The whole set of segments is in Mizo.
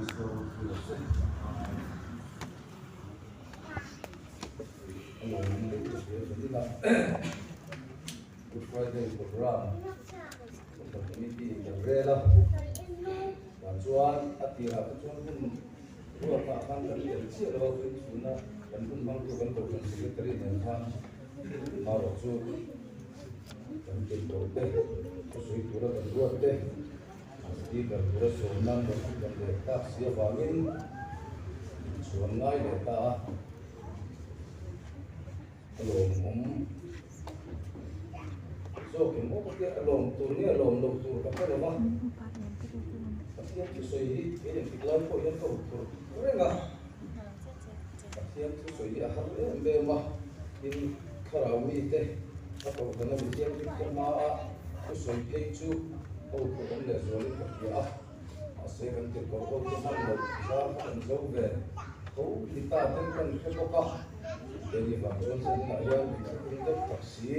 Isua ropui rawh se. A lawmawm deuh ka hria ka nin a. Good Friday program Kohhran Committee in kan rel a. Tah chuan a tirah te chuan hun ruatah khan kan tel chiah lo a, vawiin chhuna kan hun hmangtu kan Kohhran Secretary nen khan marawh chu kan tel tawh te, thusawi tura kan ruat te, Speaker tura sawm nan rawn an kan leh tak si avangin inchhuan ngai leh ta a, a lawmawm zawk em aw ka tia, a lawm tur nge a lawm loh tur ka hre lo va, Pathian thusawi hi kei engtik lai pawh hian ka hmu phur reng a, Pathian thusawi hi a har em em a, tin thlarau mite a kohhran a mithianghlim te hmaa thusawi phei chu ho phur awm leh zualin ka hria a, mahse kan tirhkoh ho te hman loh zar kha kan zo ve tho ni ta ten kan hre bawk a, keini vang chuan zaninah hian inthlahrung deuh tak si,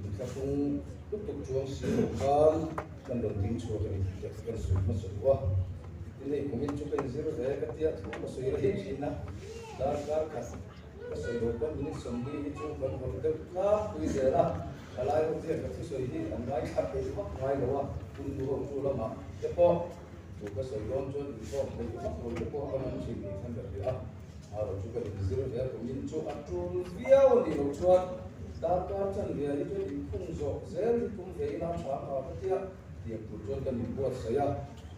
inthlahrung lutuk chuang si lo khan kan rawn ding chhuak a ni tih te kan sawi hmasa duh a. Tin hei kumin chu ka inzir ve ka tia thu ka sawi rei thin a, darkar khat ka sawi lo pawn minute 40 hi chu kan hawlh deuh tlangpui zel a, thalai ho hian ka thusawi hi an ngaithla peih vak ngai lo a, hun nu ho chu lamah te pawh thu ka sawi dawn chuan inkhawm peih vak lo te pawh ka awm thin tih khan ka hria a, erawh chu ka inzir ve a, kumin chu a tul viau a nih loh chuan darkar chanve hi chuan inkhung zawh zel hi tum ve ila tha ang ka tia, tiang tur chuan kan inbuatsaih a.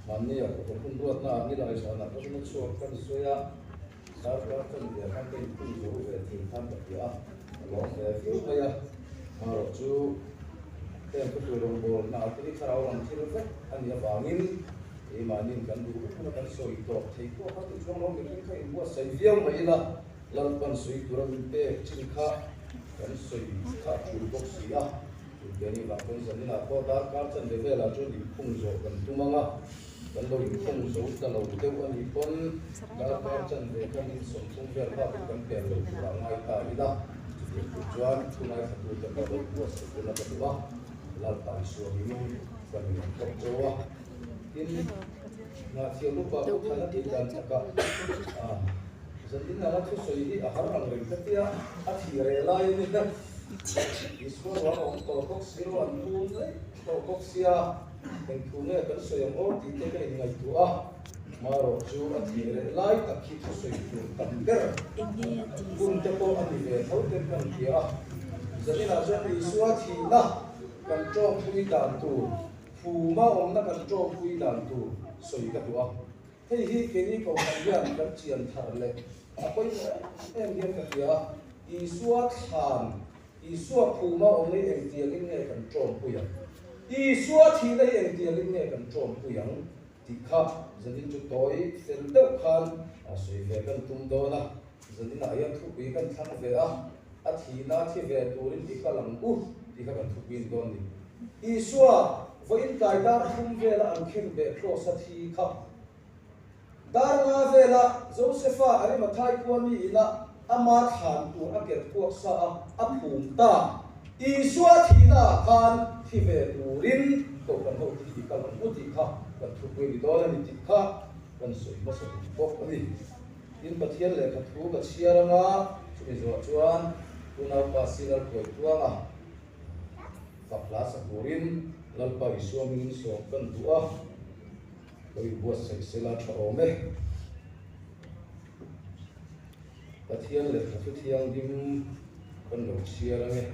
Mahni a kawt hun ruatna ah nilai zanah ka zuna chhuak ka ni sawi a, darkar chan ve khan ka inkhung zo ve thin khan ka hria a, ka lawm ve viau mai a. Marawh chu heng thu tur rawngbâwl hna te hi thlarau lam thil vek a nih avangin keimahniin kan duh vek huna kan sawi tawp thei pawh kha tih chuang lo mihring kha inbuatsaih viau mai ila, Lalpan sawi tura min pek chin kha kan sawi kha a tul bawk si a. Chutiang vang chuan zaninah pawh darkar chanve velah chuan inkhung zawh kan tum ang a, kan lo inkhung zo ta lo deuh a nih pawn darkar chanve kha min 30 vel bakin kan pen lo turah ngai ta ila. Chutiang tur chuan thu ngaithlatute pawh lo buatsaih ula ka duh a, Lalpa Isua hmingin ka min ang tawk cho a. Tin, Ngahchiang upa Pu Thana tih dan takah zanin anga thusawi hi a har ang reng ka tia, a thih reh lai a ni. Isua ruang a awm tawh bawk si lo, an phum daih tawh bawk sia, eng thu nge kan sawi ang aw tih te ka inngaihtuah a, marawh chu a thih reh lai tak hi thusawi tur tam ber hun te pawh a ni ve tho ten kan hria a, zaninah chuan Isua thihna kan tawngpui dan tur, phuma awmna kan tawngpui dan tur sawi ka duh a, hei hi keini kohhran hian kan chian thar leh a pawimawh em em hian ka hria a. Isua thlan, Isua phuma awm hi engtiangin nge kan tawmpui ang? Isua thihna hi engtiangin nge kan tawmpui ang? tih kha zanin chu tawi fel deuh khan a sawi ve kan tum dawn a. Zaninah hian thupui kan thlang ve a, a thihna thi ve turin i kal ang u tih kha kan thupui ni dawn ni. Isua vawiin tlai dar thum vela an khenbeh kraws a thi kha Dar nga vela Josefa Arimathai khua mi ina ama thlan tur a ker kuak sa a, a phum ta. Isua thihna ah khan thi ve turin kohhran ho te hi i kal ang u tih kha kan thupui ni dawn a ni tih kha kan sawi hmasa duh bawk a ni. Tin, Pathian lehkha thu ka chhiar anga chumi zawh chuan unaupa Siral Kuaitluanga fak hla sa turin Lalpa Isua hmingin sawm kan duh a. Ka inbuatsaih sela tha awm e. Pathian lehkha thu thianghlim kan lo chhiar ang e.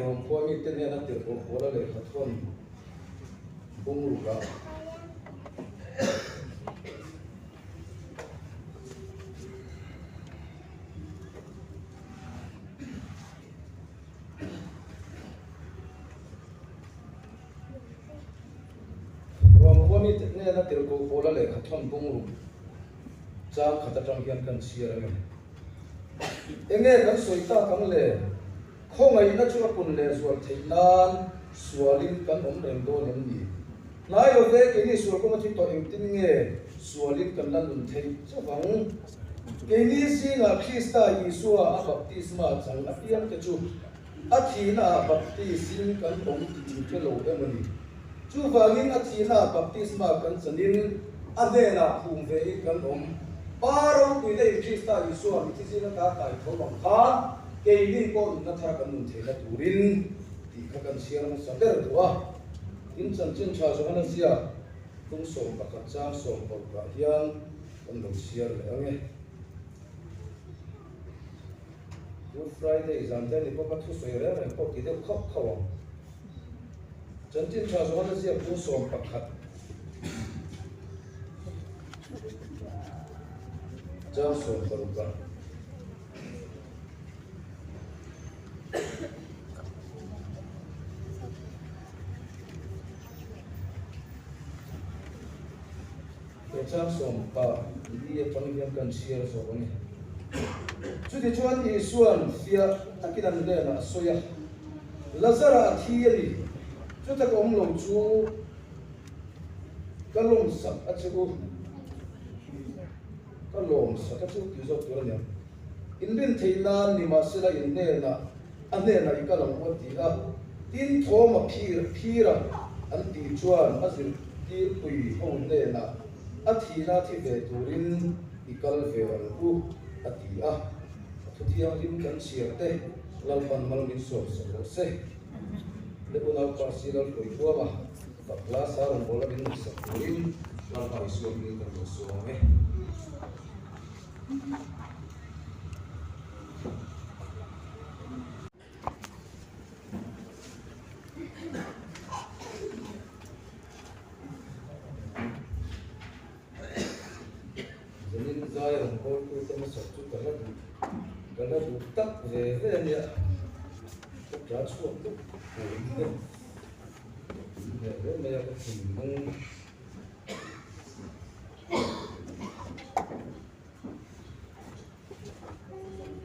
Rom khua mite hnena tirhkoh Paula lehkha thawn bungrukah. Rom khua mite hnena tirhkoh Paula lehkha thawn bungruk chang khat atang hian kan chhiar ang em? Enge kan sawi tak ang le? Khawngaihna chu a pun leh zual theih nan sualin kan awm reng dawn em ni? Hnai lo ve, keini sual kawnga thi tawh engtin nge sualin kan la nun theih chauh ang? Keini zingah Krista Isua a baptisma chang apiangte chu A thihnaah baptis-in kan awm tih in hre lo em a ni. Chuvangin a thihnaah baptisma kan chanin A hnenah phum ve in kan awm. Pa ropuina in Krista Isua mithi zinga ta kai tho ang khan keini pawh nunna thar kan nun theihna turin tih kha kan chhiar hmasa ber duh a. Tin, chanchin tha Johana ziak tum 11 chang 16 ah hian kan lo chhiar leh ang e. Good Friday zan te a ni bawk a, thusawi reng reng pawh ti deuh khauh khauh ang. Chanchin tha Johana ziak tum 11 chang 16 ah. He chang 14 atang hian kan chhiar zawk a ni. Chutichuan Isua'n fiah takin an hnenah a sawi a, Lazara a thi a ni, chutak awm lo chu ka lawmsak a che u, ka lawmsak a che u tih zawk tur a ni ang. In rin theih nan nimahsela in hnenah a hnenah i kal ang u a ti a, tin thawm a phir phir a an tih chuan a zirtirpui ho hnenah a thihna thi ve turin i kal ve ang u a ti a, a thu thianghlim kan chhiar te Lalpan mal min sawm sak rawh se. Le unaupa si Lalpui Huama fak hla sa rawngbawla min ngaihsak turin Lalpa Isua hming kan lo sawm e. Zanin zai rawn kawltu te hmasak chu ka la duh ka la duh tak ve ve a nia ka tla chhuak deuh pur ve ve mai a ka thinlung.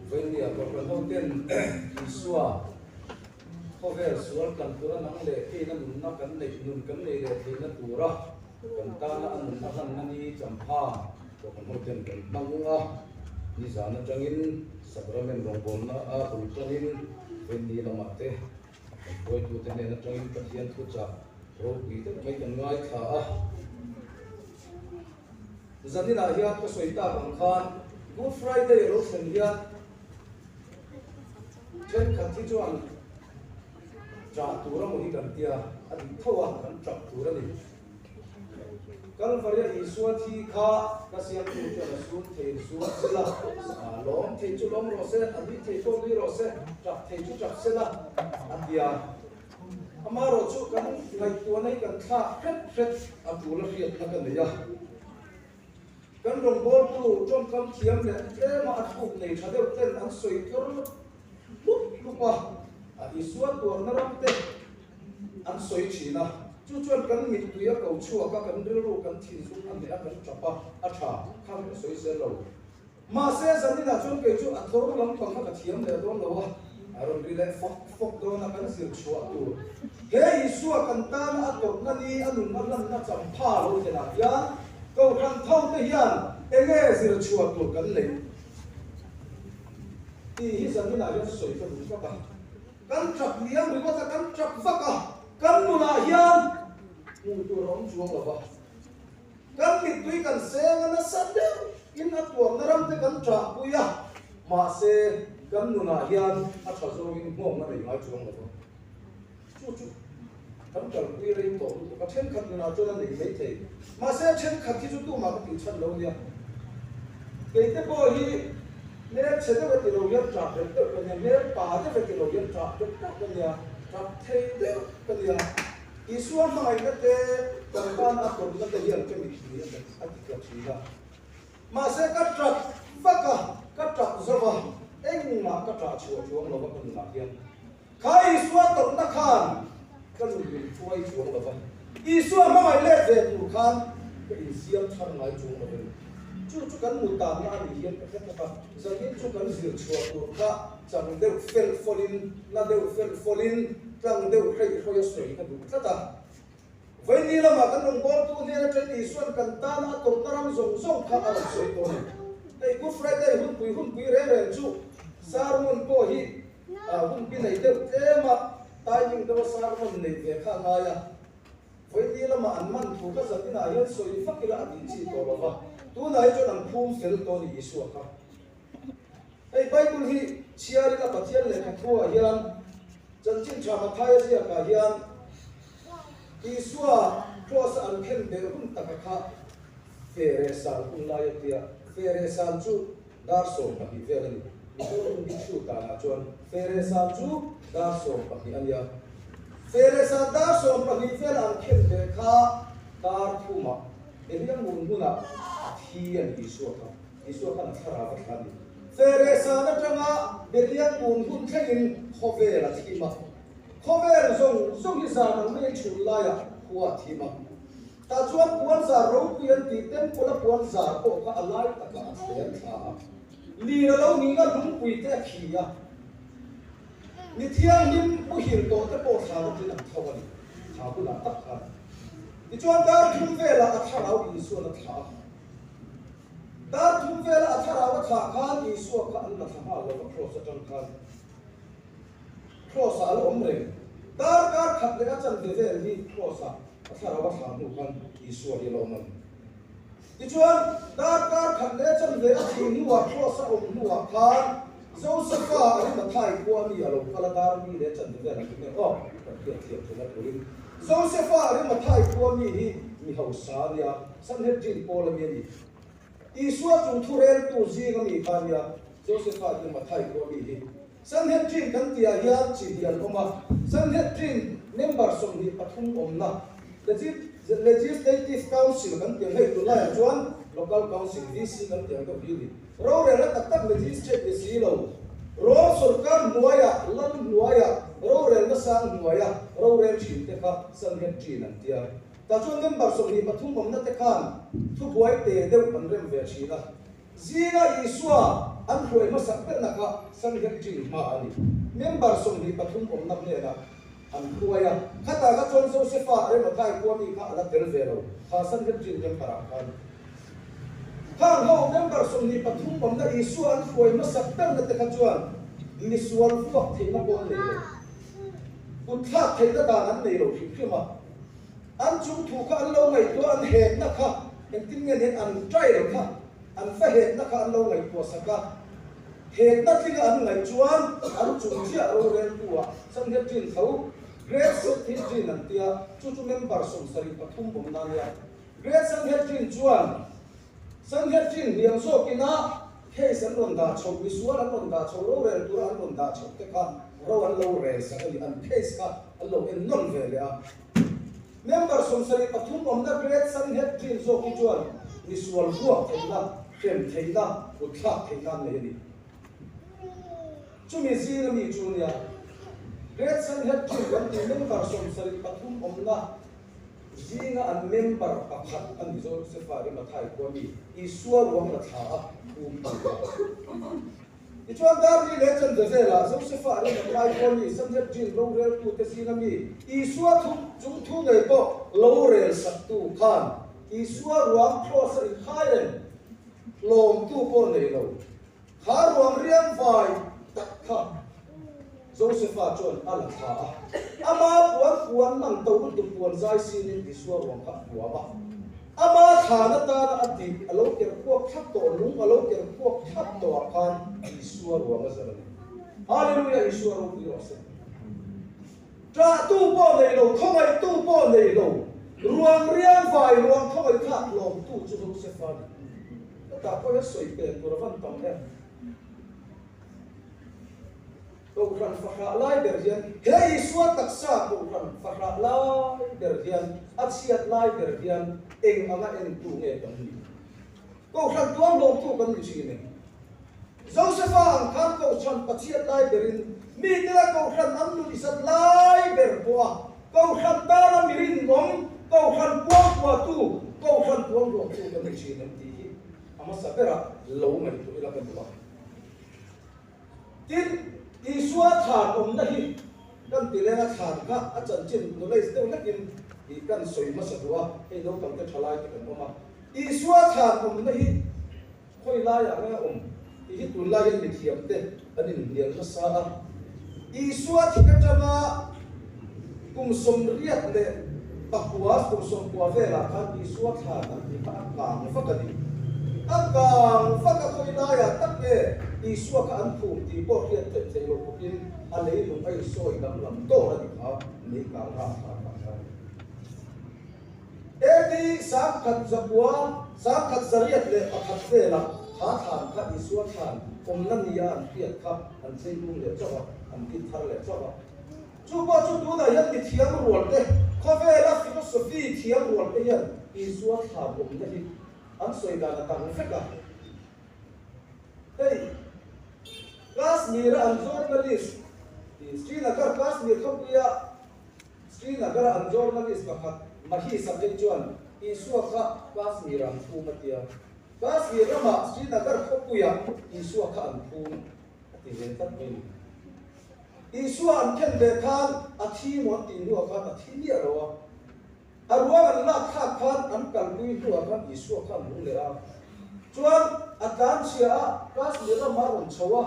Vawinia Kohhran hoten Isua khawvel sual tlan tura nang leh keina nunna kan neih nun kan nei leh theihna tura kan tana a nun a hlanna ni champha Kohhran hoten kan hmang a, nizan atangin Sacrament rawngbawlna a bul tanin Vawinia lamah te Kan hruaitute hnen atangin Pathian thuchah ropui deuh mai kan ngaithla a. Zaninah hian ka sawi tak ang khan Good Friday ro thlen hian thenkhat hi chuan ṭah tur emaw hi kan tia, a dik tho a, kan ṭap tur a ni. Kalvaria Isua thi kha ka siamtu chuan a sun thei sun sela, lawm thei chu lawm rawh se, a nui thei pawh nui rawh se, ṭap thei chu ṭap sela a ti a. Amaherawhchu kan ngaihtuahna hi kan thlak hret hret a tul a hriatna ka nei a. Kan rawngbawltu tawngkam thiam leh tlema a thluk nei tha deuh ten an sawi tlawr hlup hlup a, a Isua tuarna ram te an sawi thin a, chu chuan kan mittui a ko chhuak a, kan rilru kan thinzung a hneh a, kan tap a, a tha, khang ka sawi zel lo. Mahse, zaninah chuan kei chu a tlawr lampang kha ka thiam leh dawn lo a, a rawn ri leh fawk fawk dawn a, kan zir chhuah tur. He Isua kan tana a tawrhna ni, a nun a hlanna champha lo thlenah hian Kohhran tho te hian enge zir chhuah tur kan neih tih hi zaninah hian sawi ka duh tlat a. Kan tap liam ringawt a, kan tap vak a, kan nunah hian hmuh tur a awm chuang lo va. Kan mittui kan seng a nasa deuh in a tuamna ram te kan ṭahpui a, mahse kan nunah hian a ṭha zawngin nghawng a nei ngai chuang lo va. Chu chu kan kalpui rei tawh lutuk a, ṭhenkhat nunah chuan a nei mai thei. Mahse ṭhenkhat hi chu tumah ka tihchhan lo nia. Keite pawh hi hmel chhe deuh a ti lo hian ṭah deuh deuh ka nia, hmel pa deuh a ti lo hian ṭah deuh deuh ka nia, ṭap thei deuh ka nia. Isua hmangaihna te, kan tana a tawrhna te hian ka mitthli a ti tla ṭhin a. Mahse ka ṭap vak a, ka ṭap zo va, engmah ka ṭah chhuah chuang lo va ka nunah hian. Kha Isua tawrhna khan ka nun min hruai chuang lo va, Isua hmangaih let ve tur khan ka insiam thar ngai chuang lo veng. Chu chu kan mu tanna a nih hian ka hre tak a, zanin chu kan zir chhuah tur kha chang deuh fel fawlin, na deuh fel fawlin, tlang deuh hreih hrawi a sawi ka duh tlat a. Vaini lamah kan rawn bawltu hnen atangin Isua'n kan tana a tawrhna ram zawng zawng kha a rawn sawi tawh a ni. Hei Good Friday hunpui hunpui reng reng chu sermon pawh hi hunpi nei deuh tlema timing deuha sermon neih ve kha a ngai a. Vawiini lama an man thu kha zan inah hian sawi vak ila a tih chi tawh lo va, tunah hi chuan an phum fel tawh a ni Isua kha. Hei Bible hi chhiar ila Pathian lehkha thuah hian chanchin tha Mathaia ziakah hian Isua cross a an khen beh hun taka kha fere san hun lai a tia, fere san chu dar 12 vel a ni. Mizo hun hi chhut danah chuan fere san chu dar 12 a nia. Fere san dar 12 vel an khen beh kha dar thumah Eliang mun hunah a thi a ni Isua kha. Isua khan a thlarau a thlah a ni. Fere san atanga Beliang mun hun thlengin khawvel a thim a. Khawvel zawng zawng hi zan ang mai chhun laiah khua a thim a. Tah chuan puan zar ropui an tih temple a puan zar pawh kha a lai takah a thler thla a. Lir a lo ning a, lungpui te a khi a. Mi thianghlim muhil tawh te pawh thla nakin an tho a ni. Thla hunah tak khan. Tichuan dar thum velah a thlarau Isuan a thlah a. Dar thum vela a thlarau a thlah khan Isua kha an la thla nghal lo va cross atang khan. Cross ah a la awm reng. Darkar khat leh a chanve vel hi cross ah a thlarau a thlah hnu khan Isua hi a la awm a ni. Tichuan, darkar khat leh a chanve a thih hnuah cross a awm hnuah khan Josefa Arimathai khua mi a lo kal a, dar mi leh a chanve vel a ti mek aw, kan hriat thiam theihna turin. Josefa Arimathai khua mi hi mi hausa a nia, Sanhedrin pawl a mi a ni. Isua chung thureltu zinga mi kha a nia, Josefa Arimathai khua mi hi. Sanhedrin kan tihah hian chi hnih an awm a, Sanhedrin member 23 awmna, Legislative Council kan tih ang hei tunlaiah chuan Local Council, VC kan tih ang deuh hi a ni. Rorelna tak tak Magistrate ni si lo, Rom sawrkar hnuaiah, lal hnuaiah, rorelna sang hnuaia rorel thin te kha Sanhedrin an ti a. Tah chuan member 23 awmna te khan thubuai te deuh an rem ve thin a. Zinga Isua an hruai hmasak berna kha Sanhedrin hma a ni. Member 23 awmna hnenah an hruai a. Khatah kha chuan Josefa Arimathai khua mi kha a la tel ve lo, kha Sanhedrin member-ah khan. Khang ho member 23 awmna Isua an hruai hmasak berna te kha chuan misual vuak theihna pawh an nei lo. Kutthlak theihna dan an nei lo hrim hrim a. An chung thu kha an lo ngaihtuah, an hekna kha engtin nge nen an trial kha, an va hekna kha an lo ngaihtuah sak a. Hekna tlinga an ngaih chuan an chung chiah roreltu ah Sanhedrin tho, Great Sanhedrin an tia, chu chu member 73 awm na nia. Great Sanhedrin chuan Sanhedrin hniam zawkin a case an rawn dah chhoh, misual an rawn dah chhoh, rorel tura an rawn dah chhoh te kha ro an lo rel sak a ni, an case kha an lo en nawn ve leh a. Member 73 awmna Great Sanhedrin zawk hi chuan misual vuak theihna, hrem theihna, kutthlak theihna an nei a ni. Chumi zinga mi chu nia, Great Sanhedrin kan tih member 73 awmna zinga an member pakhat a ni, Josefa Arimathai khua mi Isua ruang la thla a um tu kha. Tichuan Darli leh Chandravelah Josefa Arimathai khua mi Sanhedrin roreltute zinga mi Isua thu chung thu ngei pawh lo rel saktu khan Isua ruang cross a inkhai reng hlawmtu pawh nei lo. Kha ruang riang vai tak kha Josefa chuan a la thla a, ama puan puan man to lutuk puan zai sinin Isua ruang kha a huam a. Ama thlan atana a tih a lo ker khuak thlap tawh, lung a lo ker khuak thlap tawhah khan Isua ruang a zalh a ni. Hallelujah Isua ropui rawh se. Ṭahtu pawh nei lo, khawngaihtu pawh nei lo, ruang riang vai ruang khawngaih thlak hlawmtu chu Josefa a ni. Hetah pawh hian sawi pel tur a van tam em. Kohhran fahrah lai ber hian, he Isua taksa kohhran fahrah lai ber hian, a chhiat lai ber hian eng anga entu nge kan ni? Kohhran tuam hlawmtu kan ni thin em? Josefa ang khan kohhran Pathian lai berin mite la kohhran an nun i zat lai ber pawh a, kohhran tana mi rinawm, kohhran puangpuatu, kohhran tuamhlawmtu kan ni thin em tih hi a hmasa berah lo ngaihtuah ila ka duh a. Tin, Isua thlan awmna hi kan ti leng a, thlan kha a chanchin knowledge deuh hlekin tih kan sawi hmasa duh a, hei naupang te tha lai te kan awm a. Isua thlan awmna hi khawi laiah nge a awm tih hi tunlai hian mithiam te an inhnial nasa a. Isua thik atanga kum 88. pakua kum sawmkua velah khan Isua thlan an tih kha a kang vak a ni. A kang vak a khawi laiah tak nge Isua kha an phum tih pawh hriat theih theih loh bawkin a leilung a insawi danglam dawr a ni kha lei kang rah thlan ah khan. AD 1109, 1108 velah kha thlan kha Isua thlan awmna nia an hriat kha an chei lum leh chauh a, an din thar leh chauh a. Chu pawh chu tunah hian mi thiam rual te, khawvela philosophy thiam rual te hian Isua thlan awmna hi an sawi dan a dang vek a. Hei Kashmir-a an journalist, Srinagar Kashmir khawpuia Srinagar-a an journalist pakhat Mahi Sakai chuan Isua kha Kashmir-ah an phum a ti a. Kashmir ramah Srinagar khawpuiah Isua kha an phum a ti ve tlat mai ni. Isua an khen ve khan a thi maw an tih hnuah khan a thi miah lo a. A ruang an lak thlak khan an kalpui hnuah khan Isua kha an hmu leh a. Chuan a tlanchhia a, Kashmir ramah a rawn chho a.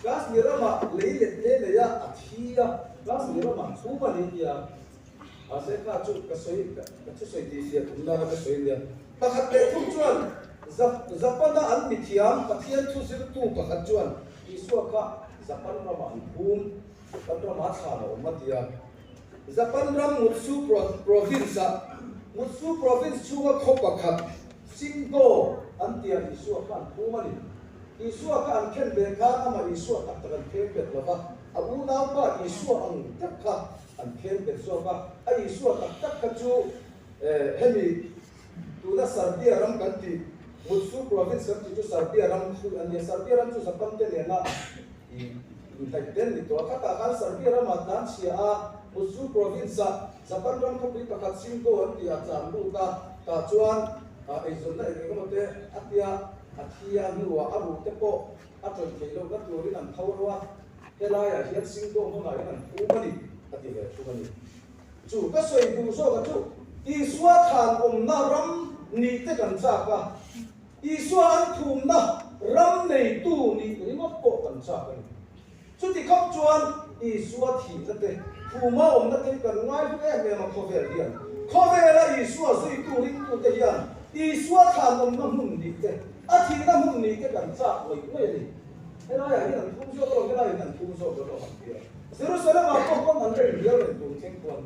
Kashmir ramah lei let te nei a, a thi a, Kashmir ramah chhum a ni tia. Mahse kha chu ka sawi, ka thusawi tih hriat tum nana ka sawi a nia. Pakhat leh thum chuan Japana an mithiam Pathian thu zirtu pakhat chuan Isua kha Japan ramah an phum, Japan ramah thlan a awm a tia. Japan ram Mutsu Province-ah, Mutsu Province chhunga khaw pakhat, Shinto an tia Isua kha an phum a ni. Isua kha an khen ve khan amah Isua tak tak an khen bet lo va, a unaupa Isua ang deuh kha an khen bet zawk a. A Isua tak tak kha chu hemi tuna Serbia ram kan tih, Mutsu Province kan tih chu Serbia ram khu a nia. Serbia ram chu Japan te nena inhnaih ten ni tawh a. Khatah khan Serbia ramah tlanchhia a, Mutsu Province-ah Japan ram khawpui pakhat Shinto an tih ah tlan lut a, tah chuan eizawnna eng eng emaw te a tia. A thi a hnuah a ruh te pawh a ṭawih theih lohna turin an tho ro a, helaiah hian Singdo hmunah hian an phum a ni, a ti ve thung a ni. Chu ka sawi duh zawka chu Isua thlan awmna ram nih te kan chak a, Isua an phumna ram neitu nih ringawt pawh kan chak a ni. Chuti khawp chuan Isua thihna te, phuma awmna te hi kan ngai hlu em em a khawvel hian. Khawvela Isua zuitu ringtute hian Isua thlan awmna hmun nih te, a thihna hmun nih te kan chak ngawih ngawih a ni. Helaiah hian an phum zawk alawm, helaiah hian an phum zawk alawm an ti a. Jerusalem-ah pawh kawng an la inhnial reng tur thleng khuan.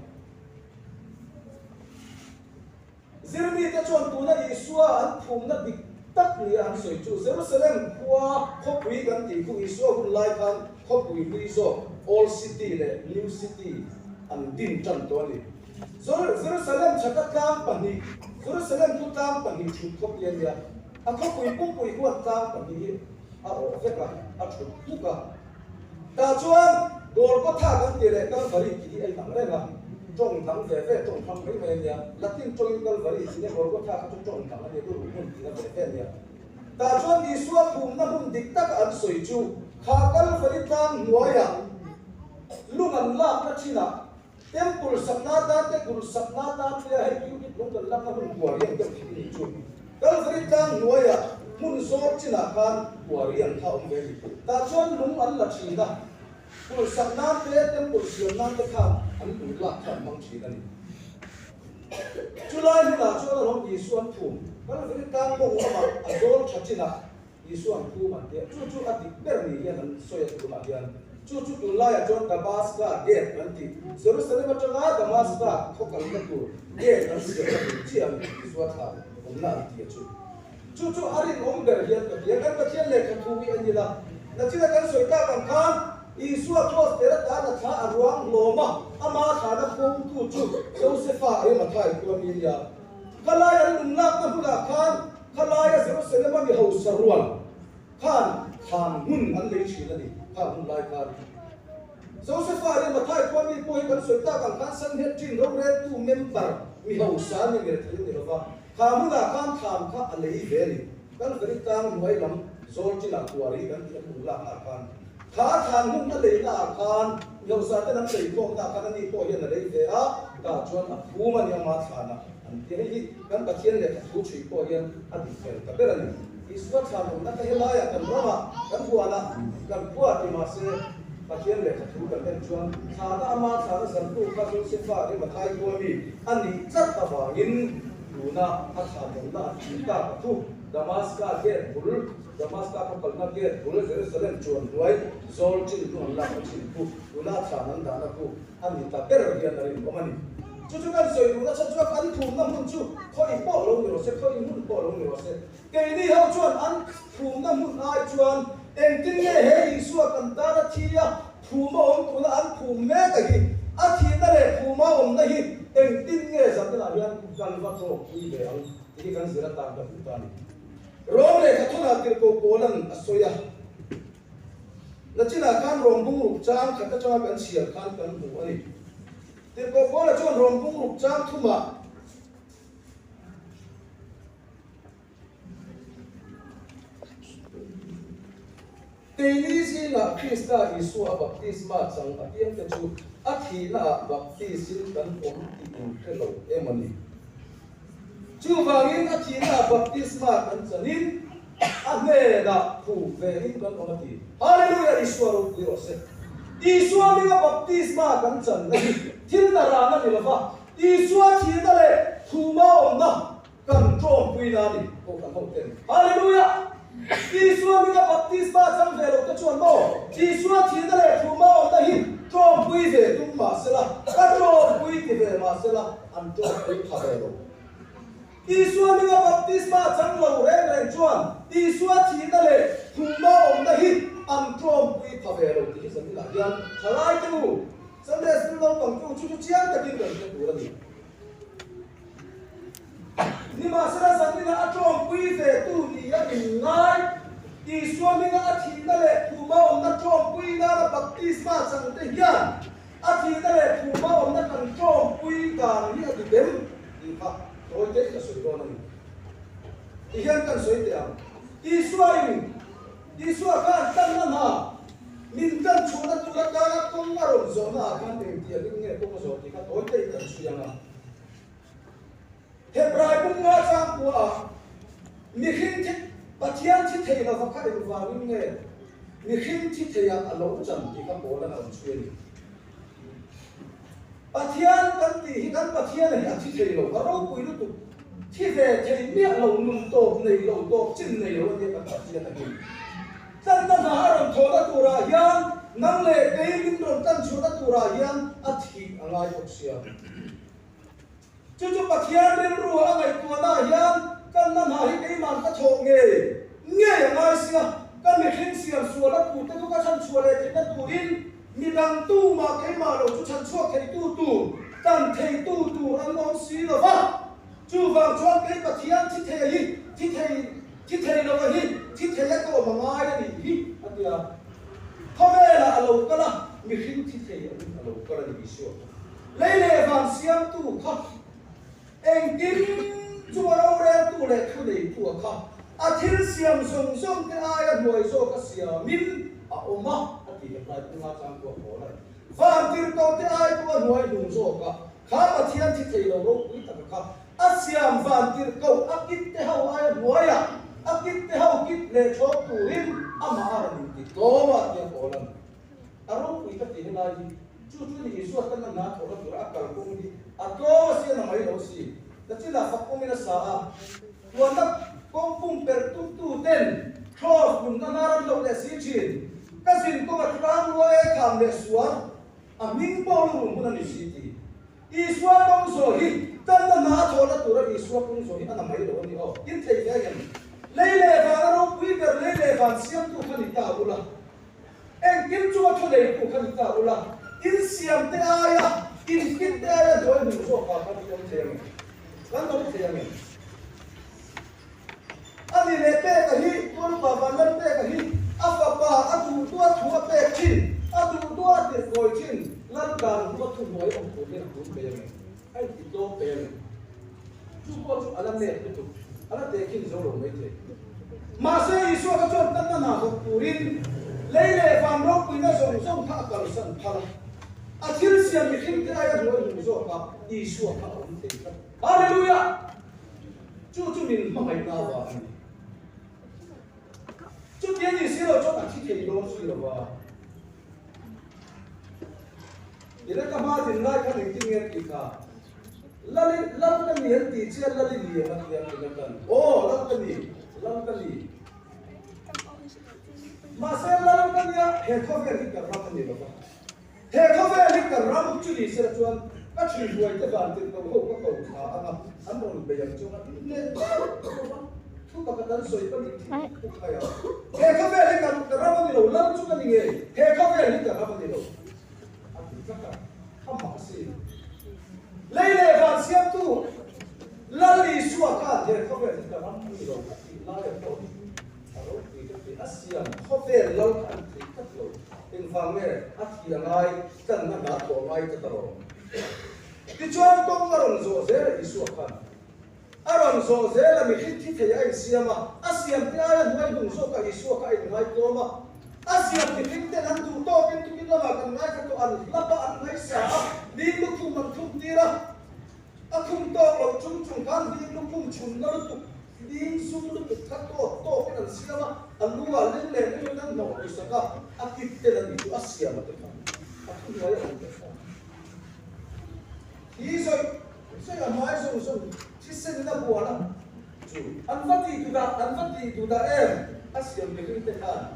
Zirmite chuan tuna Isua an phumna dik tak nia an sawi chu Jerusalem khua khawpui kan tih khu Isua hun lai khan khawpui hlui zawk Old City leh New City an din tan tawh a ni. Jerusalem chhaka tlang pahnih Jerusalem chu tlang pahnih thut khawpui a nia. A khawpui pumpui huan tlang pahnih hi a awh vek a, a thut hluk a. Tah chuan Golgotha kan tih leh Kalvari tih hi a inang reng a, tawng dang ve ve tawng hrang mai mai a nia. Latin tawngin Kalvari tih leh Golgotha kha chu tawng dang a nia, lu ruh hmun tihna ve ve a nia. Tah chuan Isua phumna hmun dik taka an sawi chu kha Kalvari tlang hnuaiah lung an lakna thinah Temple sakna tan te kulh sakna tan te a hei cubit lung kan lakna hun kuariang deuh hi ni chu. Kalvari tlang hnuaiah hmun zawr chinah khan kuariang kha a awm ve a ni. Tah chuan lung an la thin a, kulh sak nan te temple siam nan te khan an lung lak kha an hmang thin a ni. Chulai hmunah chuan a rawng Isua an phum. Kalvari tlang mawng lamah a zawl tha chinah Isua an phum an tia, chu chu a dik ber ni hian an sawi a tunah hian. Chu chu tunlaiah chuan Damaska gate an ti. Jerusalem atanga Damaska khaw kalna tur gate an siamna tur chiah a ni Isua thla awmna an tia chu. Chu chu a rinawm ber hian ka ti a, kan Pathian lehkha thu hi a ni la. Nachina kan sawi tak ang khan Isua cross tel atan a thla a ruang hlawm a, ama thlana fawngtu chu Josefa Arimathai khu a ni a nia. Khalai an lung lakna hmunah khan Khalaia Jerusalem-a mi hausa rual khan thlan hmun an lei thin a ni, kha hun lai khan. Josefa leh Mathai khua mi pawh hi kan sawi tak ang khan Sanhedrin roreltu member mi hausa an ni nge thei a ni lo va, kha hmunah khan thlan kha a lei ve a ni. Kalvari tlang hnuai lam zawl chinah kuari kan tih a hmun laknaah khan. Kha thlan hmun a leinaah khan mi hausa ten an lei khawmnaah khan ani pawh hian a lei ve a, tah chuan a phum a ni ama thlanah. An ti hei hi kan Pathian lehkha thu chhui pawh hian a dik fel ta ber a ni. Isua thlan awmna kha helaiah kan ramah, kan huanah, kan khua ti mahse Pathian lehkha thu kan en chuan thlahna ama thlahna zantu kha Josefa Arimathai khua mi a nih tlat avangin tuna a thlah dawmna an tih tak a thu. Damaska gate bul, Damaska khaw kalna gate bul Jerusalem chuan hnuai zawl chin hnu an lakna chin khu tuna a thlan an dahna khu a ni ta ber hian a rinawm a ni. Chu chu kan sawi duhna chhan chuan an thumna hmun chu khawi pawh lo ni rawh se, khawi hmun pawh lo ni rawh se, Keini ho chuan an phumna hmun ai chuan engtin nge he Isua kan tan a thi a, phuma awm tuna an phum mek a hi, a thihna leh phuma awmna hi engtin nge zanah hian kan va tlawkpui ve ang tih hi kan zir atan ka duh ta a ni. Rom lehkha thunah tirhkoh Paula'n a sawi a, Nachinah khan Rom bungruk chang khat atanga kan chhiar khan kan hmu a ni. Tirhkoh Paula chuan Rom bungruk chang thumah, Keini zingah Krista Isua a baptisma chang apiangte chu a thihnaah baptisin kan awm tih in hre lo em a ni. Chuvangin a thihnaah baptisma kan chanin a hnenah phu vein kan awm a ti. Hallelujah! Isua ropui rawh se. Isua hminga baptisma kan channa hi thil na rana ni lova, Isua thihna leh thuma awmna kan tlawmpui na ni pawh kan ho ten. Hallelujah! Isua hminga baptisma chang ve lo te chuan maw Isua thihna leh thuma awmna hi tlawmpui ve tum mah sela, ka tlawmpui ti ve mah sela an tlawmpui pha ve lo. Isua hminga baptisma chang lo reng reng chuan Isua thihna leh thuma awmna hi an tlawmpui pha ve lo tih hi zaninah hian thalai te u, Sunday school naupang te u chu chu chiang takin kan hre tur a ni. Nimahsela zaninah a tlawmpui ve tu ni a inngai, Isua hminga a thihna leh thuma awmna tlawmpui nana baptisma chang te hian a thihna leh thuma awmna kan tlawmpui dan hi a dik em tih kha tawi te ka sawi dawn a ni. Tihian kan sawi teh ang, Isua in Isua khan tanna hna min tan chhuahna tur atana kawng a rawn zawhna ah khan engtiang in nge kawng a zawh tih kha tawi te in kan chhui ang a. Hebrai bunga changkua ah mihring thi Pathian thi thei lova kha engvangin nge mihring thi thei ah a lo chan tih kha Paula'n a rawn chhui a ni. Pathian kan tih hi kan Pathian hi a thi thei lo, a ropui lutuk, thi ve thei miah lo, nun tawp nei lo, tawp chin nei lo a nia kan Pathian a hi. Tlanna hna a rawn thawhna turah hian nang leh kei min rawn tlan chhuahna turah hian a thih a ngai bawk sia. Chu chu Pathian rilru a ngaihtuahnaah hian tlanna hna hi keimah ka thawh ngei ngei a ngai sia, ka mihring siam sual a tute chu ka chhan chhuah leh theihna turin midang tumah keimah lo chu chhan chhuak theitu tur, tlan theitu tur an awm si lo va. Chuvang chuan kei Pathian thi thei hi, thi thei, thi thei lova hi, thi thei a ka awm a ngai a nih hi, a ti a. Khawvelah a lo kal a, mihring thi thei angin a lo kal a ni Isua kha. Lei leh van siamtu kha engtin chu a roreltu leh thuneitu a kha a thil siam zawng zawng te aia hnuai zawk a siamin a awm a, a ti Hebrai punga changkua pawl a ni. Van tirhkoh te ai pawh a hnuai hnung zawk a, kha Pathian thi thei lo ropui taka kha a siam van tirhkoh a kit te ho aia hnuaia a kit te ho kit leh thlawp turin amah a rawn inti tlawm a tia pawl a ni. A ropui ka ti helai hi chu chu ni Isua tan a hna thawhna tura a kal kawng hi a tlawm a sian a mai lo si. Nachinah fak kawngin a sa a, tuanna kawng pumperh tumtu ten Cross nunna hnar an loh leh si thin. Ka zin kawng a hrang lua e kham leh suar a hming pawh lu rum hun a ni si ti. Isua kawng zawh hi tanna hna a thawhna tura Isua kawng zawh hi a na mai lo a ni aw. In thei ve angem? Lei leh van a ropui ber lei leh van siamtu kha ni ta ula. Engkim chu a thu neitu kha ni ta ula, in siam te aia, in kit te aia hnuai hmuh zawk ah khan i awm thei ang em? Kan awm thei ang em? A ni leh peka hi, Tualupa Vanlal peka hi a fapa a duhtua thu a pek thin, a duhtua a tirhkawi thin, Lal dan hu a thu hnuai awm tur hian a kun pei ang em? A inti tlawm pei ang em? Chu pawh chu a la nep lutuk, a la tehkhin zo lo mai thei. Mahse, Isua kha chuan tanna hna thawk turin lei leh van ropuina zawng zawng kha a kalsan phal a. A thil siam mihring te aia hnuai hnung zawkah Isua kha a awm thei tlat. Hallelujah! Chu chu min hmangaihna avang a ni. Chuti a nih si lo chuan a thi thei dawn si lo va. Ila ka hma din lai khan engtin nge tih kha? Lali, Lal ka ni an tih chiah Lali ni ang a ti a ti Latan. Aw, Lal ka ni, Lal ka ni. Mahse Lal ka nia he khawvel hi ka ram a ni lo va. He khawvel hi ka ram chu ni sela chuan ka ṭhihruai te van tirh ko ho ka ko thla ang a, an rawn bei ang chuan a ti leh deuh deuh a, thu pakhat an sawi ka nih thih thuk thai a. He khawvel hi ka ram a ni lo, lal chu ka ni ngei, he khawvel hi ka ram a ni lo, a ti tlat a, a mak a si. Lei leh van siamtu Lal Isua khan he khawvel hi ka ram a ni lo a tih lai pawh hi A ropui ka ti, a siam khawvel lo kha an thei tlat lo. Engvang nge a thi a ngai, tlanna hna thawh a ngai tlat alawm. Tichuan kawng a rawn zawh zel a Isua khan. A rawn zawh zel a mihring thi thei a insiam a, a siam te aia hnuai hnung zawk a Isua kha a inngaitawm a. A siam mihring ten an duh tawkin tukin lamah kan ngaithla tawh an hlap a, an ngaisa a, ling lukhum an khum tir a. A khum tawk loh chung chung khan ling lukhum chhunna lutuk Ding zum lutuk kha tawk tawkin an siam a, a lu ah ling leh ling in an hnawh lui sak a, a kit tel a nih chu a siam a ti kha, a thu hnuai a awm teh kha. Thi zawih zawih a hmai zawng zawng thisen in a bual a, chu an va tih duh dah, an va tih duh dah em a siam mihring te khan.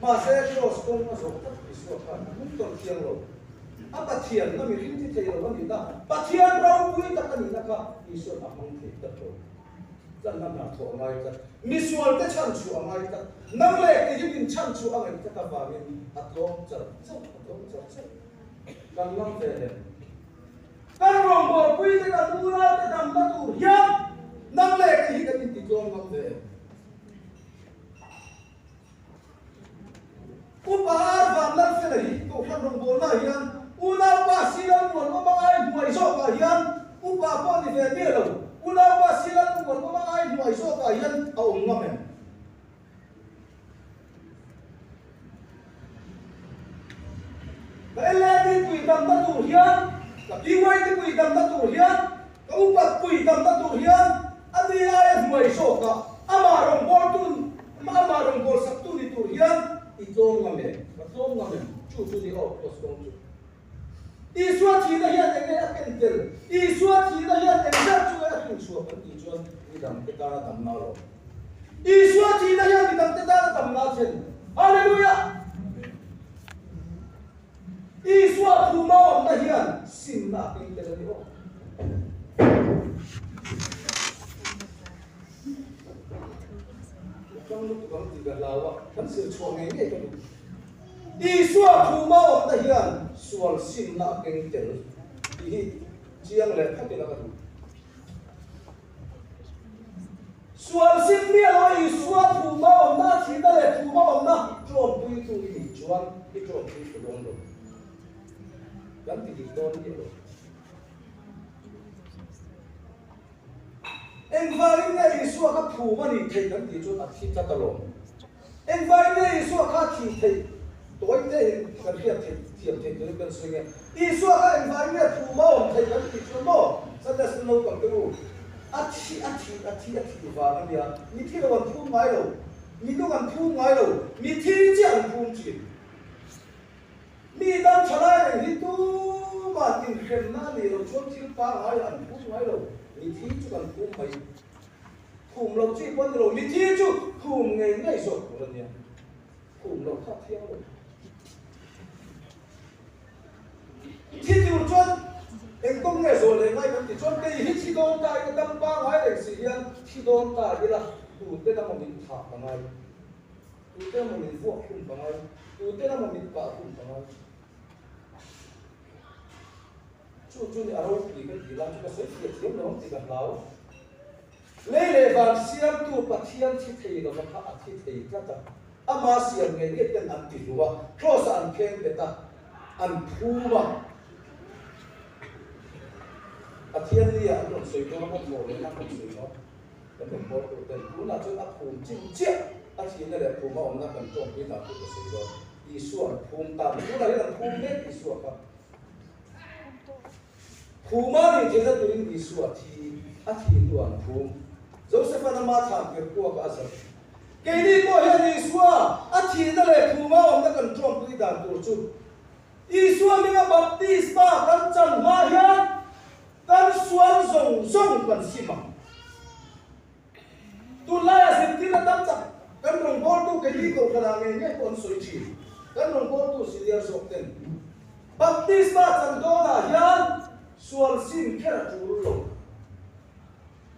Mahse Cross kawng a zawh tlat Isua khan a hnung tawlh thiang lo. A Pathian na mihring thi thei lo a nih na, Pathian ropui tak a nih na kha Isua'n a hmang thei tlat lo. Tlanna hna thawh a ngai tlat. Misual te chhan chhuah a ngai tlat. Nang leh kei hi min chhan chhuah a ngaih tlat avangin a tlawm char char, a tlawm char char. Kan ngam ve lem. Kan rawngbawlpui te kan unau te damna tur hian nang leh kei hi kan intitlawm ngam ve em? Upa Ar Van Lalfela hi Kohhran rawngbawlnaah hian unaupa Silalmuan awm a ngai hnuai zawkah hian upa pawh ni ve miah lo, unaupa Silalmuan awm a ngai hnuai zawkah hian a awm ngam em? Ka LAD pui damna tur hian, ka BYD pui damna tur hian, ka upat pui damna tur hian a ni aia hnuai zawkah amah rawngbawltu, amah rawngbawlsaktu ni tur hian i tlawm ngam em? Ka tlawm ngam em? Chu chu ni aw, Cross kawng chu. Isua thihna hian eng nge a ken tel? Isua thihna hian eng ber chu nge a hrinchhuah kan tih chuan midangte tana damna alawm. Isua thihna hian midangte tana damna a thlen. Hallelujah! Isua phuma awmna hian simna a keng tel a ni aw. Tang lutuk ang tih ka hlau a, kan zir chhuah ngei ngei ka duh. Isua phuma awmna hian sual simna a keng tel tih hi chiang leh khatin a ka duh. Sual sim miah lo a Isua phuma awmna a thihna leh phuma awmna ṭawmpuitu i nih chuan i ṭawmpui fu dawn lo. Kan ti dik dawn miah lo. Engvangin nge Isua kha phum a nih theih kan tih chuan a thi tlat alawm. Engvangin nge Isua kha a thih theih? Tawi te in kan hriat theih thiam theih turin kan sawi nge. Isua kha engvangin nge phum a awm theih kan tih chuan maw Sunday school naupang te u, a thi a thi a thi a thih vang a nia, mi thi lo an phum ngai lo, mi nung an phum ngai lo, mi thi chiah an phum thin. Mi dang tha lai reng hi tumah tinhremna a nih loh chuan thil pangngai lah an phum ngai lo, mithi chu kan phum mai. Phum loh chi pawh a ni lo, mithi chu phum ngei ngei zawk tur a nia, phum loh kha a thiang lo. Thi tur chuan engkawng nge zawh leh ngai kan ti chuan kei hi thi dawn ta ila dam pangngai reng si hian thi dawn ta ila tute lamah min thah ka ngai. Tute emaw min vuak hlum ka ngai, tute emaw min kah hlum ka ngai. Chu chu ni a ropui ka ti lai chu ka sawi fiah thiam lo ang tih ka hlau. Lei leh van siamtu Pathian thi thei lova kha a thi thei tlat a, ama siam ngei ngei ten an ti hlu a, Cross ah an pheng bet a, an phum a. Pathian ni ah an rawn sawi dawn a, thaw leh na an rawn sawi dawn. Kan rawn bawr tur ten tunah chuan a phum chin chiah a thihna leh phum a awmna kan tawngpui dan tur ka sawi dawn. Isua an phum ta ni. Tunah hian an phum mek Isua kha. Phuma nih theihna turin Isua thi a thih hnuah an phum. Joseph-a'n ama thlan tir kuak a zalh. Keini pawh hian Isua a thihna leh phuma awmna kan tawngpui dan tur chu. Isua hminga baptisma kan chan hma hian kan sual zawng zawng kan sim ang. Tunlaia zirtirna tam tak kan rawngbawltu keini kohhranah ngei ngei pawh an sawi thin. Kan rawngbawltu senior zawk ten baptisma chan dawnah hian sual sim kher a tul lo.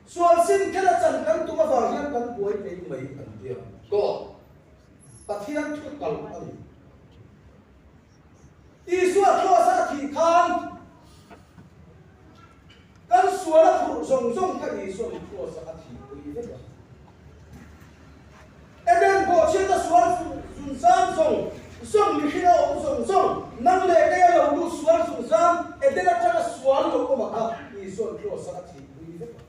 Sual sim kher a chan kan tum avang hian kan buai mai mai an tia. God, Pathian thu kal a ni. Isua Kross-a a thih khan kan sual a phurh zawng zawng kha Isua'n Kross-a a thihpui vek a. Eden bawhchhiata sual zunzam zawng zawng mihring a awm zawng zawng, nang leh kei a lo lut sual zunzam Eden atanga sual lo awm a kha Isua'n Kross-a a thihpui vek a.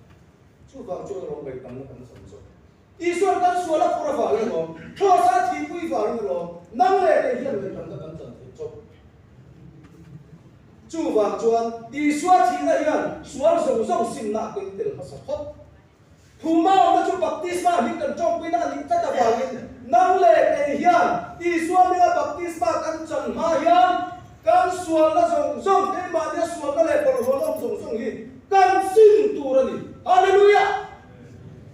Chuvang chuan rawng ngaihtamna kan chan zawk. Isua'n kan sual a phur avangin alawm, Kross-a thihpui vangin alawm, nang leh kei hian ngaihtamna kan chan theih chawp. Chuvang chuan Isua thihna hian sual zawng zawng simna a keng tel hmasa phawt. Thuma awmna chu baptisma hming kan tawngpuina a nih tlat avangin nang leh kei hian Isua hminga baptisma kan chan hma hian kan sualna zawng zawng, keimahnia sualna leh bawlhhlawhna awm zawng zawng hi kan sim tur a ni. Hallelujah!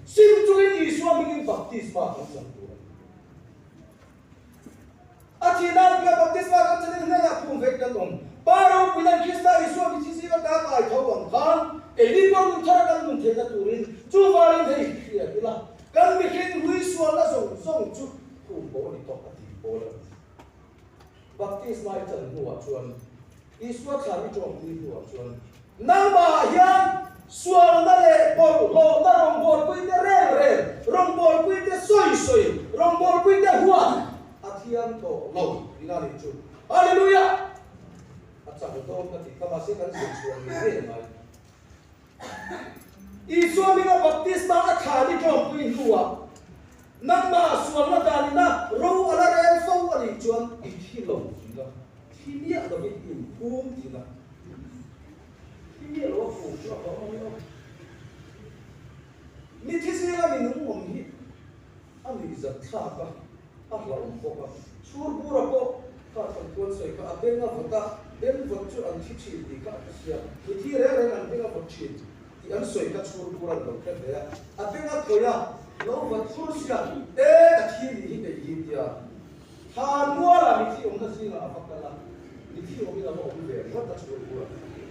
Sim chungin Isua hmingin baptisma kan chan tur a ni. A thih nan pia baptisma kan chanin hnenah phum vek kan awm. Pa ropui lan Krista Isua mithi zinga ta kai tho ang khan keini pawh nun thara kan nun theihna turin chuvain hei hriat ila kan mihring hlui sualna zawng zawng chu phum bo a ni tawh a tih pawl a ni. Baptisma i chan hnuah chuan Isua thlan i tawngpui hnuah chuan nangmahah hian sualna leh bawlhhlawhna rawngbawlpuite rel rel, rawngbawlpuite sawi sawi, rawngbawlpuite huat a thiam tawh lo ina nih chu. Hallelujah! A chak dawn ka tih kha mahse kan zir chhuah ngei ngei a ngai. Isua hminga baptisma a thlan i tawngpui hnuah nangmah sualna danina ro a la rel fo a nih chuan i thi lo tih a. Thi miah lovin in phum thin a, thi miah lo a phum chu a hlawm a ni aw. Mi thi zinga mi nung awm hi a nuihzat thlak a, a hlauhawm bawk a. Chhur bura pawh kha thankuan sawi kha a beng a vawt a, beng vawt chu an thi thin tih kha a hre sia. Mi thi reng reng an beng a vawt thin tih an sawi kha chhur bura an lo hre hle a, a beng a khawih a, lo vawt thur sia, e ka thi nih hi kei hi tia. Thla mualah mithi awmna zingah a va kal a, mithi awmin a va awm ve ringawt a chhur bur a.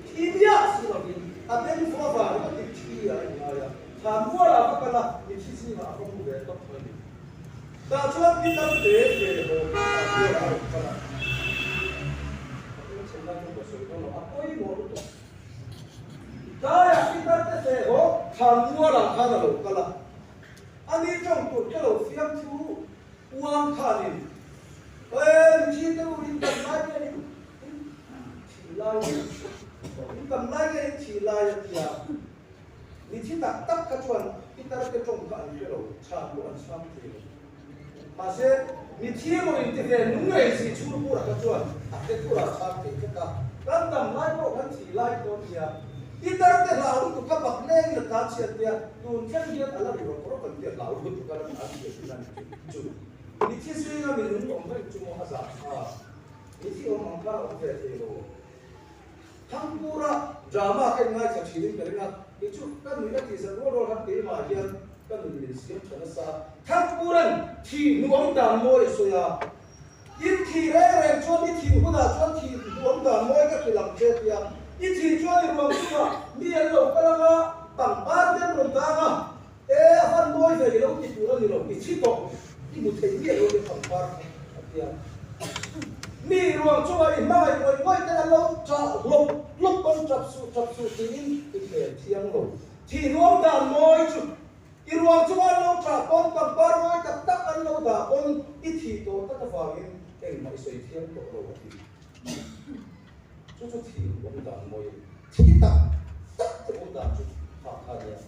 Thi miah si lovin a beng fo avangin a ti thi a inngai a, thla mualah a va kal a, mithi zingah a va hmu ve tawp mai ni. Tah chuan mi tam te ve haw hi thla mualah a rawn kal a. Ka tung chhen lai chuan ka sawi dawn lo, a pawimawh lutuk. Tlaiah Peter te ve haw thla mualah khan a lo kal a, ani tawng tur khe lo fiamthu Uang khanin, Ae, mithi te u, in tam lai nge in thih lai in tam lai nge in thih lai a tia. Mithi tak tak kha chuan pitar te tawng kha an hre lo, chhan pawh an chhang thei lo. Mahse, mithi emaw in ti ve nung rei si chhur bur ah kha chuan a hre tur ah chhang thei vek a. Kan tam lai pawh kan thih lai dawn nia. Pitar te hlau lutuk kha bak leng in a tlan chhiat nia. Tun thleng hian a la ri rawk rawk an tia hlau lutuk a la tlan chhiat thin a ni chu. Mithi zinga mi nung awm reng chu maw a zah tha. Mithi awm ang kha a awm ve thei lo. Thangpura drama ka inngaithla thin in ka ring a, kei chu ka nuih a tih zat rual rual khan keimah hian ka nun min siam tha nasa. Thangpuran thih hnuam dan mawi a sawi a, In thih reng reng chuan i thih hunah chuan thih hnuam dan mawi ka hrilh ang che tia i thih chuan i ruang chungah mi an lo kal anga pangpar te an rawn dang a, e a van mawi ve i lo ti tur a ni lo, i thi tawh i hmu thei miah lo nia pangpar kha a tia. Mi ruang chungah i hmangaih ngawih ngawih te an lo chah hlawp hlawp pawn tap suh tap suh tiin i thlem thiang lo. Thih hnuam dan mawi chu I ruang chunga an lo ṭah pawn pangpar mawi tak tak an lo dah pawn i thih tawh tak avangin engmah i sawi thiam tawh lo a ti. Chu chu thih awm dan mawi a ni. Thi tak tak te awm dan chu kha kha a nia.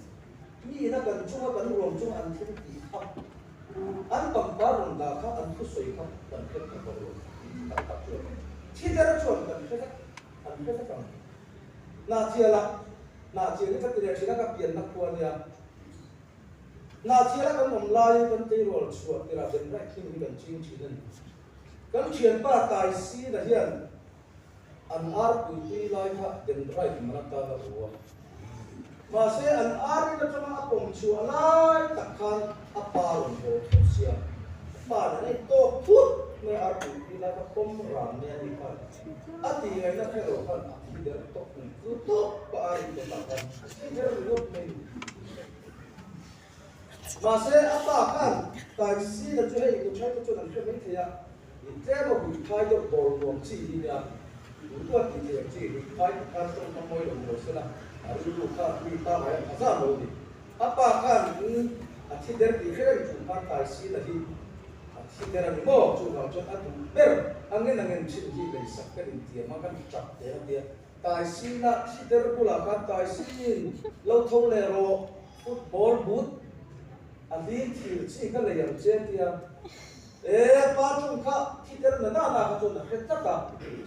Mi ina kan chunga kan ruang chunga an thil tih kha, an pangpar rawn dah kha an thusawi kha kan hre phak lo a ti tak tak chu a ni. Thi der chuan kan hre vek, an hre vek ang. Hnahchialah, Hnahchial hi ka ti leh thin a, ka pianna khua a nia. Hnahchiala kan awm laiin kan tleirawl chhuah tirah den raih thing hi kan ching thin a ni. Kan thianpa Taisina hian An arpui tui lai kha dendrite man atan a ru a. Mahse, an arin atanga a pawm chhuah lai tak khan a pa rawn haw thut sia. A pa nen a intawk thut mai a, arpui tui lai kha pawm ran mai a ni khan a tih ngaihna hre lo khan a thi der tawp mai. Chu tawp a arin kawtah khan a thi der ringawt mai ni. Mahse, a pa khan Taisina chu hei Uchaite chuan an hre mai thei a, in tlem a hui phai deuh bawl nuam chi hi nia, duh duat tih theih ang chi hui phai ti khan tawngkam mawi lo mawi sela, a rilru kha mi pangai a pha zan lo a ni. A pa khan in a thi der tih hre reng chung khan Taisina hi a thi der a ni maw? Chuvang chuan a duh ber a ngen a ngen thin hi leisak kan intiam a, kan tap te a tia. Taisina thi der bulah khan Taisin lo tho leh rawh. Football boot a hlim thir chi ka lei ang che tia e pa ṭawng kha thi tel na na na kha chuan a hre tlat a,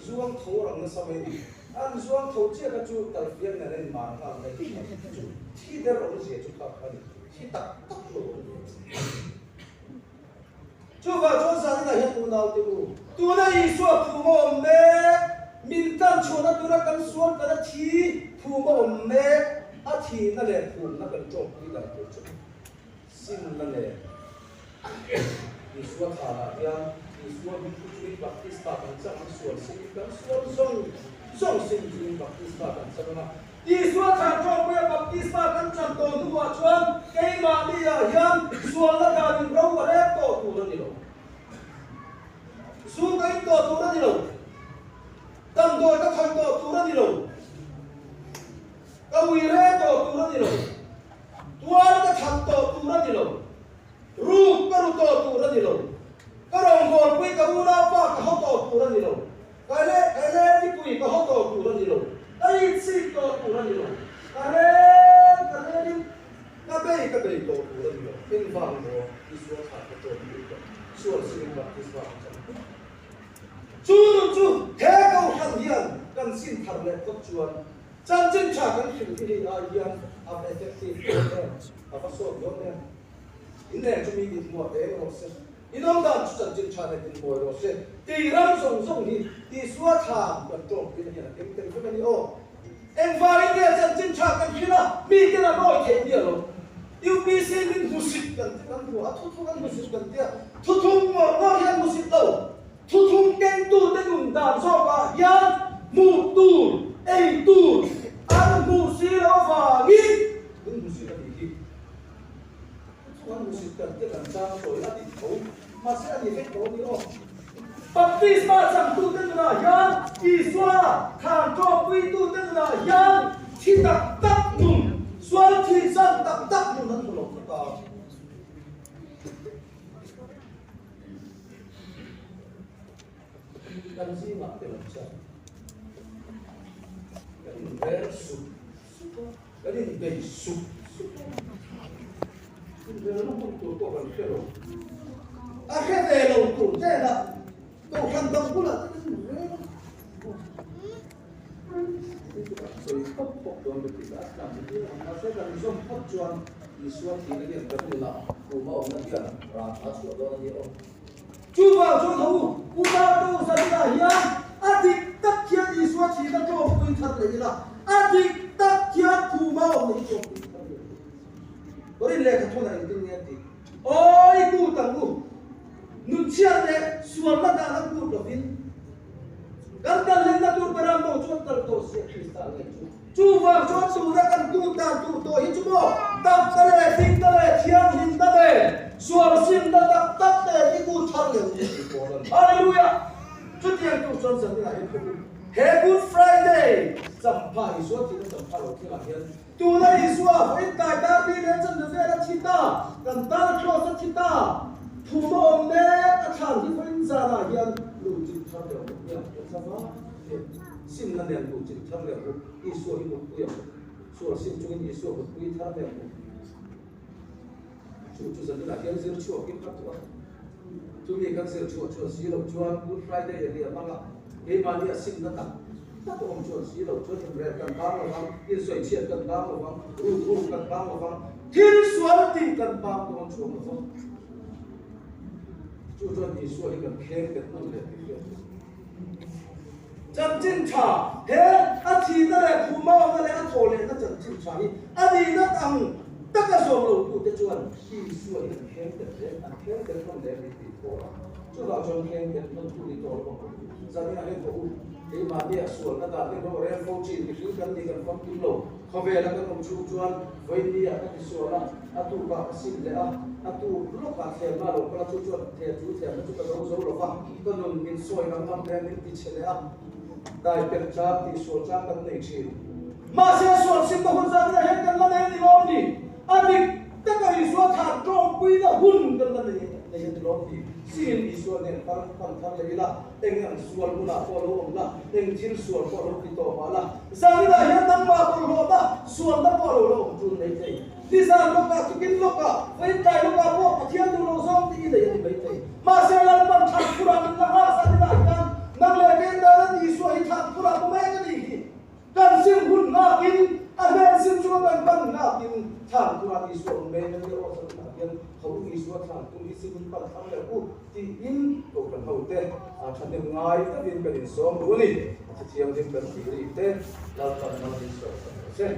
zuang tho rang nasa mai ni. An zuang tho chiah kha chu talfiang nen a in mar nghal mai chu thi der awmzia chu kha kha ni, thi tak tak lo awm ve. Chuvang chuan zaninah hian unaute u, tuna Isua phum a awm mek, min tan chhuahna tura kan sual tana thi phum a awm mek, a thihna leh phumna kan ṭawmpui dan tur chu simna nen Isua thlanah hian Isua hming thu chungin baptisma kan chang ang, sual simin kan sual zawng zawng sim chungin baptisma kan chang ang a. Isua thlan ṭawngpuia baptisma kan chan tawh hnuah chuan keimahniah hian sualna danin ro a rek tawh tur a ni lo. Zu ka in tawh tur a ni lo. Damdawi ka khawih tawh tur a ni lo. Ka ui re tawh tur a ni lo. Tuar ka that tawh tur a ni lo. Ruk ka ru tawh tur a ni lo. Ka rawngbawlpui ka unaupa ka haw tawh tur a ni lo. Ka leh ka lehkipui ka haw tawh tur a ni lo, ka itsik tawh tur a ni lo, ka rel ka relin ka bei ka bei tawh tur a ni lo. Engvang maw Isua thlan ka ṭawm pui tawh, sual simin baptisma ka chang tawh. Chu nun chu he Kohhran hian kan sin thar leh phawt chuan chanchin ṭha kan hrilh hi hei ai hian a va effective dawn em, a va sawt dawn em. Inleng chu mi inhmuah ve rawh se. In awm dan chu chanchin tha leh inmawi rawh se. Tih ram zawng zawng hi Isua thlan kan tawngpuina hian a keng tel vek a ni aw. Engvangin nge chanchin tha kan hrilh a, miten an awi theih miah lo. UPC min hmusit kan ti kan hmu a, thuthlung an hmusit kan ti a, thuthlung ngawr ngawr hi an hmusit lo. Thuthlung kengtute nun dan zawkah hian hmuh tur, ei tur an hmuh si lo avangin min hmusit a nih hi. Chuan hmusit kan te kan chang sawi a dik tho, mahse a ni vek lo a ni aw. Baptisma changtute nunah hian Isua thlan ṭawmpuitute nunah hian thi tak tak nun, sual thi zan tak tak nun an hmu lo tlat a. Kan zingah te lam chuan kan inrel sup sup a. Kan inbei sup sup a, inrelna hun tur pawh kan hre lo. A hre ve lo tur hnenah Kohhran dang bulah te kan inrel a. Tin chu kan sawi phawt phawt dawn ka ti a, a tlan ni viau ang. Mahse kan zawm phawt chuan Isua thihna hian kan nunah kum a awmna hian ran a chhuah dawn a ni aw. Chuvang chuan ho u Tatu Zanina hian a dik tak hian Isua thihna tlawmpui thar leh ila, a dik tak hian Khuma awmna hi tlawmpui thar leh ila. Korin lehkha thawn ah engtin nge a ti? Awi kut ang u, nunchhiat leh sualna dan a kut lovin kan kal hlimna tur beram bo chuan kal tawh sia Krista ngei chu. Chuvang chuan tuna kan tut dan tur tawh hi chu maw takna leh dikna leh thianghlimna leh sual simna tak tak nen i kut thar leh u tih pawl a ni. Hallelujah! Chutiang tur chuan zaninah hian khawp u. He Good Friday champha Isua thihna champha lo thlengah hian tuna Isua vawiin tlai dar li leh chan vel a thi ta, kan tan cross a thi ta, phum a awm mek a thlan hi vawiin zanah hian luhchilh thar leh awm hian ka thla va hian. Simna nen duh chilh thar leh ang u, Isua hi mutpui ang u. Sual sim chungin Isua mutpui thar leh ang u. Chu chu zaninah hian zir chhuakin ka tuah a. Chumi kan zir chhuah chuan si loh chuan Good Friday a ni a hmang a, keimahni a simna tak tak a awm chuan si loh chuan inrel kan bang lo vang, insawichhiat kan bang lo vang, ruk ruk kan bang lo vang, thil sual tih kan bang dawn chuang lo vang. Chu chuan Isua hi kan thleng bet nawn leh tih hriat tur. Chanchin tha, He a thihna leh phuhmauna leh a thawh lehna chanchin tha hi a nihna ang taka zawm lo tute chuan Isua hi an kheng tel hle, an kheng tel hman leh a ni tih pawh a chuvang chuan kheng tel hman tu ni tawh lo ang. Zanin ah hian ka u, keimahni a sualna dan hi ro rel fo thin, mihring kan ni kan famkim lo, khawvela kan awm chhung chuan vawiini ah ka tisual a, a tukah ka sim leh a, a tuk lawkah thlemna a lo kal a, chu chuan the chu thlemna chu ka do zo lo va, ka nun min sawi ang ngam leh min ti chhe leh a, dai pelh chang tihsual chang kan nei thin. Mahse sual simna hun zan ina hian kan la nei a ni lawm ni? A dik taka Isua thah tawngpuina hun kan la nei nei a ni lawm ni? Siin Isua nen pan pan thar leh ila, eng ang sual hunah pawh lo awm la, eng thil sual pawh lo ti tawh mah la, zan inah hian nangmah bawlhhlawhna sualna pawh lo la awm ṭun mai thei. Nizan lawkah, tukin lawkah, vawiin-tlai lawkah pawh Pathian duh lo zawng tih i nei a ni mai thei. Mahse, Lalpan thlan phurah min la nghak zan inah hian nang leh kei tan Isua hi thlan phurah hmu mek a nih hi. Kan sim hun nghakin, a hnen sim chunga kan pan nghakin thlan phurah Isua hmu mek a ni. Aw zan inah hian ho Isua thlan phur hi sim in pan thar leh u tiin Kohhran hote thahnem ngai takin kan insawm duh a ni. A thithianghlim kan tih ri te Lalpan mal min sawm sak rawh se.